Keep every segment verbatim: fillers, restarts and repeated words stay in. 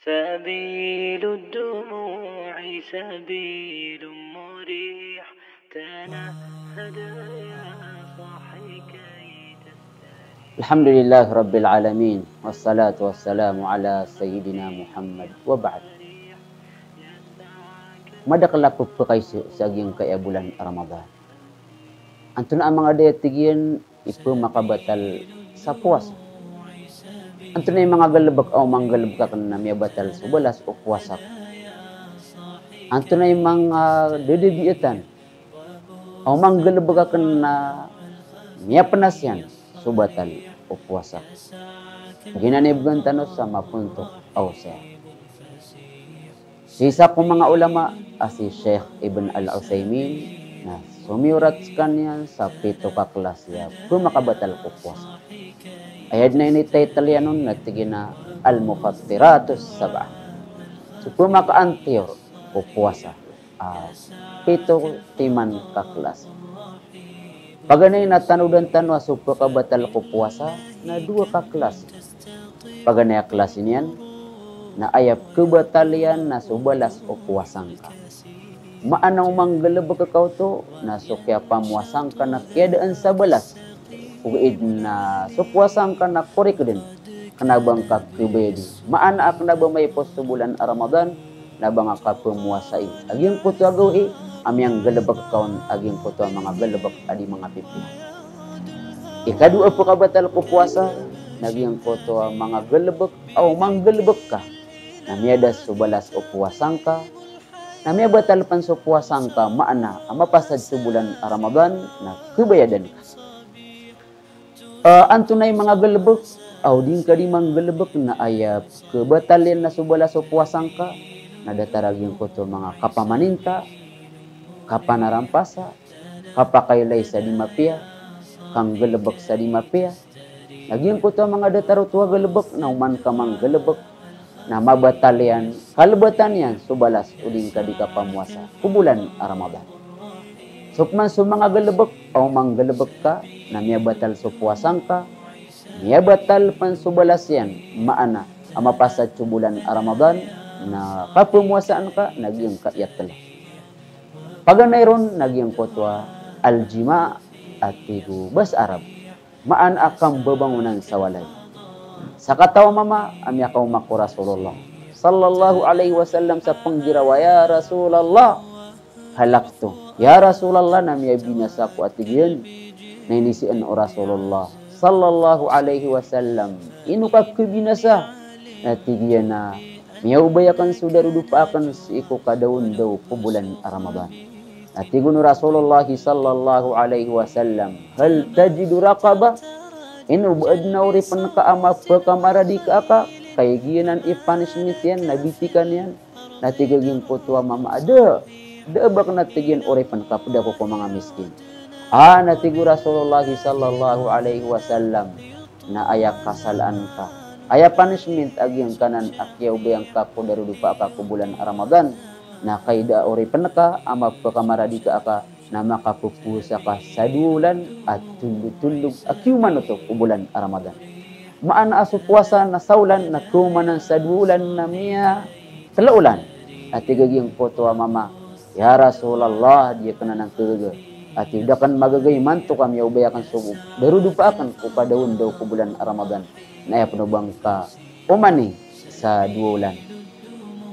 سبيل الدموع سبيل مريح، تنهد يا صاحي كي تستريح. الحمد لله رب العالمين، والصلاة والسلام على سيدنا محمد وبعد. Madakel a pepekaiso sa giyangkaya bolan Ramadan. Antonaa manga daya tigiyan i pemakabatal sa powasa? Antonaa i manga galebek a o manggalebek aken na miyabatal so balas o powasa? Antonaa i manga dedebiatan a o manggalebek aken na miyapenas iyan so batal o powasa? Giyanan i began tano sa mapontok a osaya. Sii sa ko manga olama a si Sheikh Ibn Al-Uthaymin na somiyorat sekaniyan sa pito ka klasi a pemakabatal ko powasa. Aya den a ini-title iyan on na tig iyan a Al-Mufattiratus Sab'ah. So pemakaantiyor ko powasa a pito timan ka klasi. Paganay na tanodan tano a so pekabatal ko powasa na dowa ka klasi. Paganay a klasi niyan na aya kebatal iyan na so balas o powasa ngka. Maana o manggalebek ka oto na so kiyapamowasa ngka na kiyadaan sa balas. Ogaid na so powasa ngka na korek den, kena ba ngka kebayadi. Maana a kena ba maipos so bolan a Ramadan, na ba nga kapemowasai a giyangkoto a gawii a miyanggalebek ka on a giyangkoto a manga galebek a di mangapipiya. Ikadowa a pekabatal ko powasa na giyangkoto a manga galebek a o manggalebek ka na miyada so balas o powasa ngka, na miyabatal pen so powasa ngka, maana a mapasad so bolan a Ramadan na kebayadan ka. Ah, antonaa i manga galebek a o di ngka di manggalebek na aya kebatal iyan na so balas o powasa ngka na datar a giyangkoto a manga kapamaninta, kapanarampasa, kapakailay sa di mapiya, kanggalebek sa di mapiya. Na giyangkoto a manga datar oto a galebek na oman ka manggalebek na mabatal iyan, kalebatan iyan so balas o di ngka di kapamowasa ko bolan a Ramadan. So peman so manga galebek a o manggalebek ka na miyabatal so powasa ngka, miyabatal pen so balas iyan, maana a mapasad so bolan a Ramadan na kapemowasaan ka na giyangkaya telo. Paganay ron na giyangkoto a al-jima' a tig o basa Arab. Maana a kambabangonan sa walay. Sakataw a mama a miyakaoma ko Rasulullah sallallahu alaihi wasallam sa penggiraw a, "Ya Rasulullah, halaktu." Ya Rasulullah, na miyabinasa ako, a tig iyan. Na inizaan o Rasulullah sallallahu alaihi wasallam, "Ino ka kebinasa?" Na tig iyan a, "Miyaobay aken so darodopa aken sii ko kadaondaw ko bolan a Ramadan." Na tig o Rasulullah sallallahu alaihi wasallam, "Hal tajidu raqabah?" Ino ba aden a oripen ka a mapekamaradika aka, ka giyanan i punishment iyan na bitikan iyan? Na tig a giyangkoto a mama a da, da a ba aken, a tig iyan, oripen ka ped ako ko manga miskin. A, na tig o Rasulullah sallallahu alaihi wasallam, na aya kasalaan ka, aya punishment a giyangkanan a kiyaobayan ka ko darodopa aka ko bolan a Ramadan, na kay da a oripen ka a mapekamaradika aka, na makapepowasa ka sa dowa olan a tolotolog a kiyoman oto ko bolan a Ramadan. Maana a so powasa na sa olan na kiyomanan sa dowa olan na miyatelo olan. A tig a giyangkoto a mama, "Ya Rasulullah, di aken anan kegaga." A tig o, "Da aken magaga imanto ka miyaobay aken so darodopa aken ko kadaondaw ko bolan a Ramadan na aya pen o ba ngka omani sa dowa olan."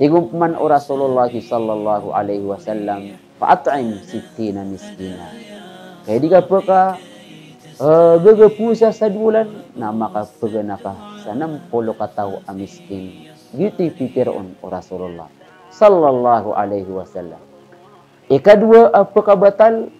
Tig o peman o Rasulullah sallallahu alaihi wasallam, "Fa at'im sittina miskina." Kay di ka peka, eh, gaga powasa sa dowa olan, na makapeganaka sa nem polo ka taw a miskin. Giyoto i piteroon o Rasulullah sallallahu alaihi wasallam. Ikadowa a pekabatal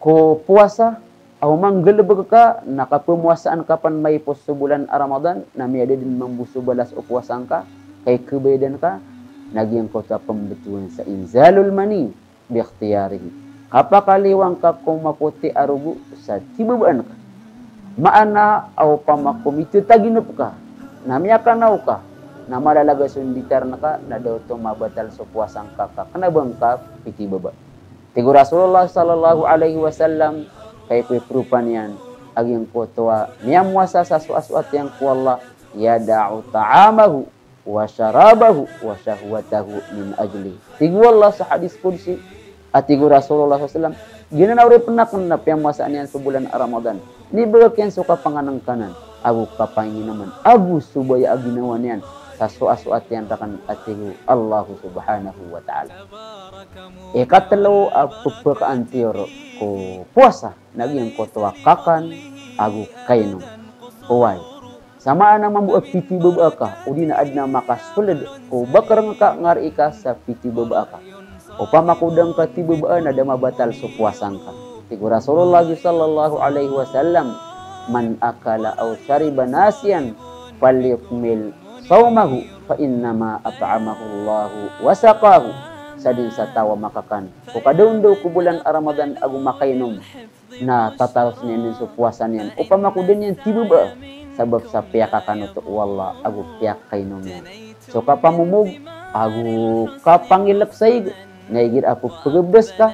ko powasa a o manggalebek ka na kapemowasaan ka pen maipos so bolan a Ramadan, na miyada den mambo so balas o powasa ngka, kay kebayadan ka, na giyangkoto a pembetowan sa inzalul mani bi ikhtiyarihi. Kapakaliwang ka ko mapoti a rogo sa tibabaan ka. Maana a opama ko mitataginep ka, na miyakanaw ka, na malalaga so nditaren ka, na da oto mabatal so powasa ngka ka kena ba ngka pitibaba. Tig o Rasulullah sallallahu alaihi wasallam, kay peperopan iyan a giyangkoto a miyamowasa sa soasoat iyan ko Allah, yada'u ta'amahu wa sharabahu wa shahwatahu min ajli." Tig o Allah sa hadis qudsi, a tig o Rasulullah sallallahu alaihi wasallam, giyanan a oripn akn na piyamowasaan iyan so bolan a Ramadan, inibgay akn iyan so kapangnngknan ago kapangingnman ago so baya a ginawa niyan sa soasoat iyan rakn, a tig o Allah subhanahu wa ta'ala. Ikatlo a pphakaantiyor ko powasa na giyangkoto a kakan ago kainom. Oway. Sa maana mambo a pitibabaa ka, odi na adn a makasold ko bakrng ka nga ri ka sa pitibabaa ka. Opama ko da ngka tibabaa na da mabatal so powasa ngka. Tig o Rasulullah sallallahu alaihi wasallam, "Man akala aw shariba nasiyan falyukmil sawmahu fa innama at'amahu Allahu wa saqahu." Sadn sa taw a makakan ko kadaondaw ko bolan a Ramadan ago makainom, na tataros niyan dn so powasa niyan opama ko da niyan tibabaa, sabap sa piyakakan oto o Allah ago piyakainom iyan. So kapamomog ago kapangilk sa ig, na igira a pphagabdas ka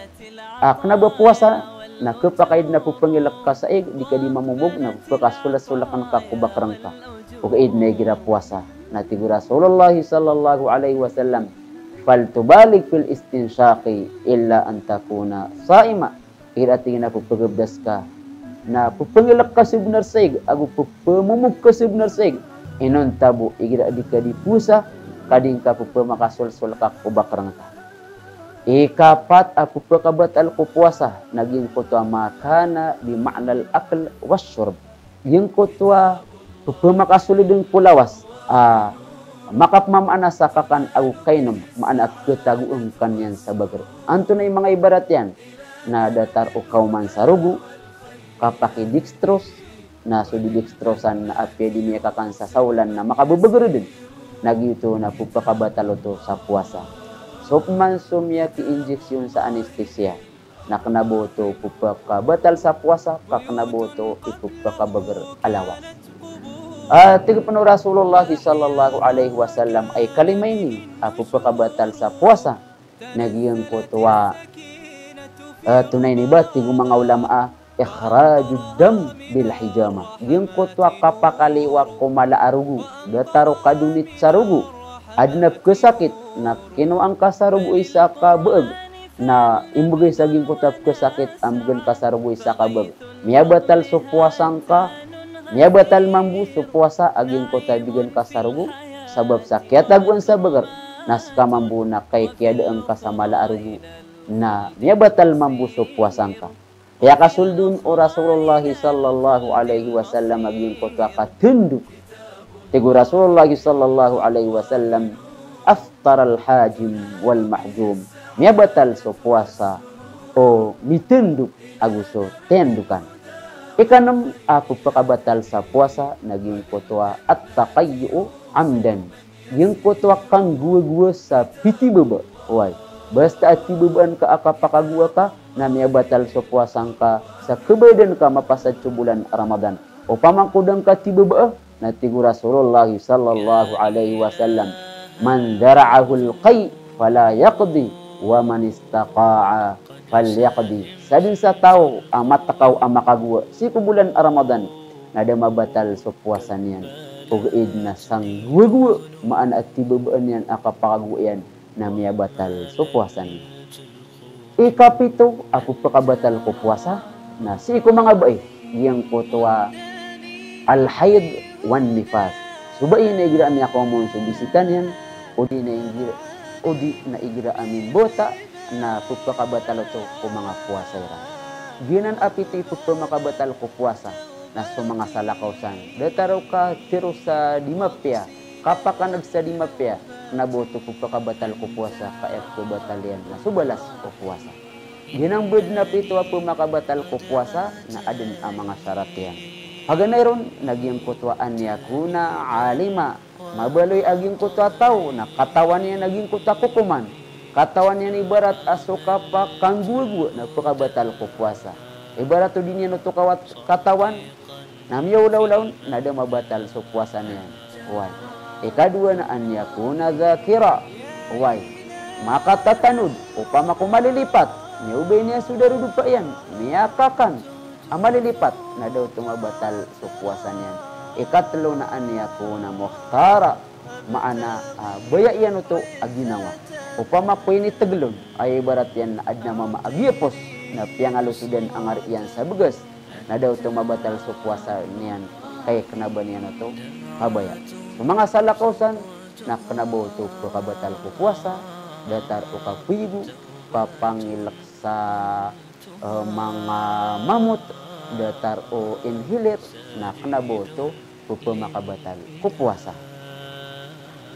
a kna ba powasa, na khapakay dn a pphangilk ka sa ig, di ka di mamomog, na pphakasolsolkn ka ko bakrng ka. Ogaid na igira powasa. Na tig o Rasulullah sallallahu alaihi wasallam, "Faltubalig fil istinshaqi illa an takuna saima." Igira tig iyan a pphagabdas ka, na pphangilk ka sa bnar sa ig, ago pphmomog ka sa bnar sa ig, inonta bo igira di ka di powasa, ka di ngka pphmakasolsolka ko bakrng ka. Ikapat a pphakabatal ko powasa na giyangkoto a ma kana bi ma'nal akl was shurb. Giyangkoto a pphmakasold ko lawas a makapmamaana sa kakan ago kainom, maana a khatagoan ka niyan sa bagr. Antonaa i manga ibarat iyan? Na datar o kaoman sa rogo, kapakidextrose, na so di dextrose an na apiya di miyakakan sa saolan na makababagr dn. Na giyoto na pphakabatal oto sa powasa. So pman so miyakiinjeksyon sa anesthesia, na kna ba oto pphakabatal sa powasa, ka kna ba oto i pphakabagr a lawas. A, tig pn o Rasulullah sallallahu alaihi wasallam a ikalima ini a pphakabatal sa powasa, na giyangkoto a, a, tonaa ini ba, tig o manga ulama a, ikhrajud dam bil hijama. Giyangkoto a kapakaliwa ko mala a rogo, datar o kadonate sa rogo. Adn a pkhasakit, na kinowaan ka sa rogo i isa ka baag, na imbgay sa giyangkoto a pkhasakit a mbgan ka sa rogo i isa ka baag. Miyabatal so powasa ngka, miyabatal mambo so powasa a giyangkoto a bigan ka sa rogo, sabap sa kiyatagoan sa bagr, na ska mambo na kay kiyadaan ka sa mala a rogo, na miyabatal mambo so powasa ngka. Piyakasold on o Rasulullah sallallahu alaihi wasallam a giyangkoto a katndog. Tig o Rasulullah sallallahu alaihi wasallam, "Aftaral hajim wal mahjum." Miyabatal so powasa o mitndog ago so tindogan. Ikanem a pphakabatal sa powasa na giyangkoto a at-taqayyu amdan. Giyangkoto a kanggowagowa sa pitibaba. Oway. Basta a tibabaan ka a kapakagowa ka, na miyabatal so powasa ngka sa khabayadan ka mapasad so bolan Ramadan. Opama ko da ngka tibabaa, na tig o Rasulullah sallallahu alaihi wasallam, "Man dhara'ahul qay' fala yaqdi, wa man istaqa'a falyaqdi." Sadn sa taw a matkaw a makagowa sii ko bolan Ramadan, na da mabatal so powasa niyan. Ogaid na sanggowagowa, maana a tibabaan iyan a kapakagowa iyan, na miyabatal so powasa niyan. Ikapito a pphakabatal ko powasa na sii ko manga bai, giyangkoto a al-hayd wan nifas. So bai na igira a miyakaoma on so bisita niyan, odi na igira, odi na igira a mimbawata, na pphakabatal oto ko manga powasa iran. Giyanan a pito i pphakabatal ko powasa na so manga salakaw san. Datar o katharo sa di mapiya, kapakaneg sa di mapiya, kna ba oto pphakabatal ko powasa, ka aya pkhabatal iyan na so balas o powasa. Giyanan bo dn a pito a pphakabatal ko powasa na adn a manga sarat iyan. Paganay ron na giyangkoto a an yakuna alima, mabaloy a giyangkoto a taw na katawan iyan a giyangkoto a kokoman. Katawan iyan ibarat a so kapakanggowagowa na pphakabatal ko powasa. Ibarat o di niyan oto kawat katawan, na miyaolaola on na da mabatal so powasa niyan. Oway. Ikadowa na an yakuna dhakira. Oway. Makatatanod, opama ko malilipat, miyaobay niyan so darodopa iyan, miyakakan a malilipat, na da oto mabatal so powasa niyan. Ikatlo na an yakuna mukhtara. maana a baya iyan oto a ginawa. Opama ko initgl on, aya ibarat iyan na adn a mama a giyapos na piyangalosodan a ngari iyan sa bgas, na da oto mabatal so powasa niyan, ka aya kna ba niyan oto kabaya. So manga salakaw san na kna ba oto pkabatal ko powasa, datar o kapiyibo, kapangilk sa, eh, manga mamot, datar o inhaler, na kna ba oto pphmakabatal ko powasa.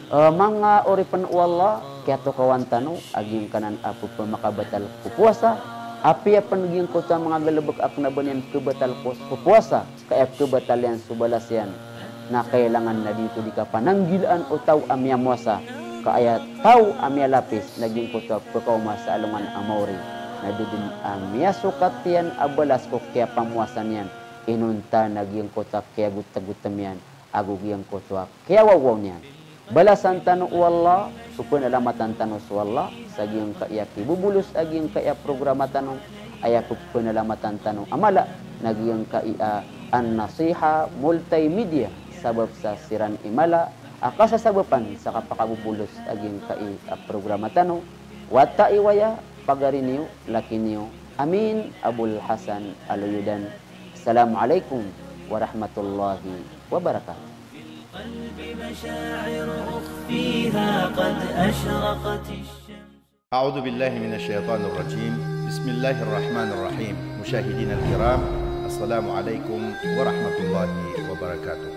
Eh, manga oripn o Allah, kiyatokawan tano a giyangkanan a pphmakabatal ko powasa, apiya pn giyangkoto a manga galbk a kna ba niyan pkhabatal ko, ko powasa, ka aya pkhabatal iyan so balas iyan na kailangan na di oto di kapananggilaan o taw a miyamowasa, ka aya taw a miyalapis na giyangkoto a pkaoma sa alongan a maori, na da dn a miyasokat iyan a balas ko kiyapamowasa niyan, inonta na giyangkoto a kiyagotagotm iyan ago giyangkoto a kiyawawaw niyan. Balasan tano o Allah, pphanalamatan tano so Allah sa giyangkai a kibobolos a giyangkai a programa tano. Aya pphanalamatan tano a mala na giyangkai a An-Nasiha Multimedia, sabap sa siran i mala a kasasabapan sa kapakabobolos a giyangkai a programa tano. Wata i waya, pagari niyo, laki niyo, Amin Abul Hasan Aloyodan. Assalamu alaikum warahmatullahi wabarakatuh. أعوذ بالله من الشيطان الرجيم. بسم الله الرحمن الرحيم. مشاهدينا الكرام، السلام عليكم ورحمة الله وبركاته.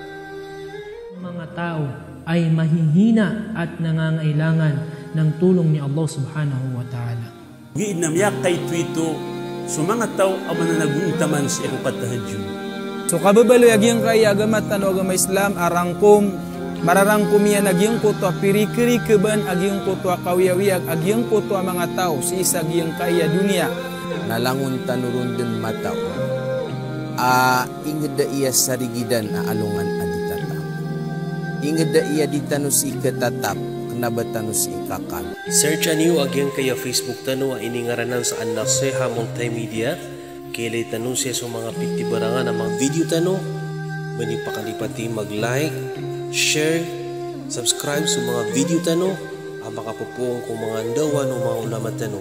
Manga taw ay mahihina at nangangailangan ng tulong ni Allah Subhanahu wa Ta'ala. Giya na miyakaito-ito so manga taw a mananagontaman sii ko katahajjud. So kababaloy a giyangkai a agama tano a agama Islam a rangkom, mararangkom iyan a giyangkoto a pirikrikban a giyangkoto a kawiyawiyag a giyangkoto a manga taw sii sa giyangkai a doniya. Na langon tano ron dn mataw a ingd a aya sarigidan a alongan a di tatap. Ingd a aya di tano sii khatatap, kna ba tano sii kakal. Searcha niyo a giyangkai a Facebook tano a iningaranan sa An-Nasiha Multimedia. Kailay tano sii so manga pitibarangan a manga video tano. Ba niyo pakalipati mag-like, share, subscribe so manga video tano a makapopoon ko manga ndawan o manga ulama tano.